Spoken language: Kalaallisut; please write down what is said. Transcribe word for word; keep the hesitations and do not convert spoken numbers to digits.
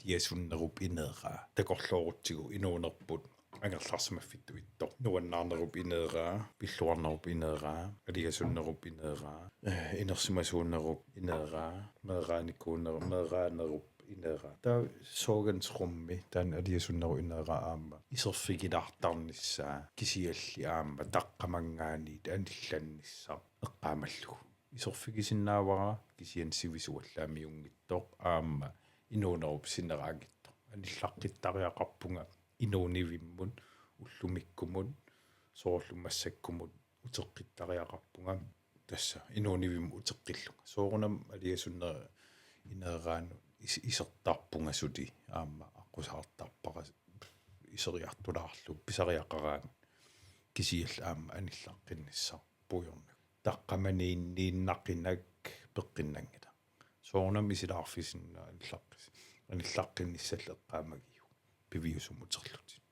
Aliasunnerup ineeraa takorloorutsigu inuunerput angerlarsimaffittut ittoq. Nuannaarnerup ineeraa, pilluarnerup ineeraa, aliasunnerup ineeraa, eh, inersimasuunerup ineeraa, meeraanikuunerup, meeraanerup ineeraa. Taava sorgens rummi taanna aliasunnerup ineeraa aamma iserfigilaartarnissaa kisianni aamma taqqamanngaanniit anillannissaq eqqaamallugu. Iserfigisinnaavara kisianni sivisuallaamiunngitsoq aamma inuunerup sineraanngitsoq. Anillaqqittariaqarpunga inuunivimmut, ullumikkumut, soorlu massakkumut uteqqittariaqarpunga tassa inuunivimmut uteqqillunga. Soorunami aliasunnerup ineeraanut is-, isertarpunga suli aamma aqqusaartarpara iseriartulaarlugu pisariaqaraangat kisianni aamma anillaqqinnissaq puigornagu. Taqqamaniinniinnaqinak peqqinnanngilaq. Soorunami isilaarfigisinnaavara anillaqqis-, anillaqqinnissallu eqqaamagiuk piviusumut uterlutit.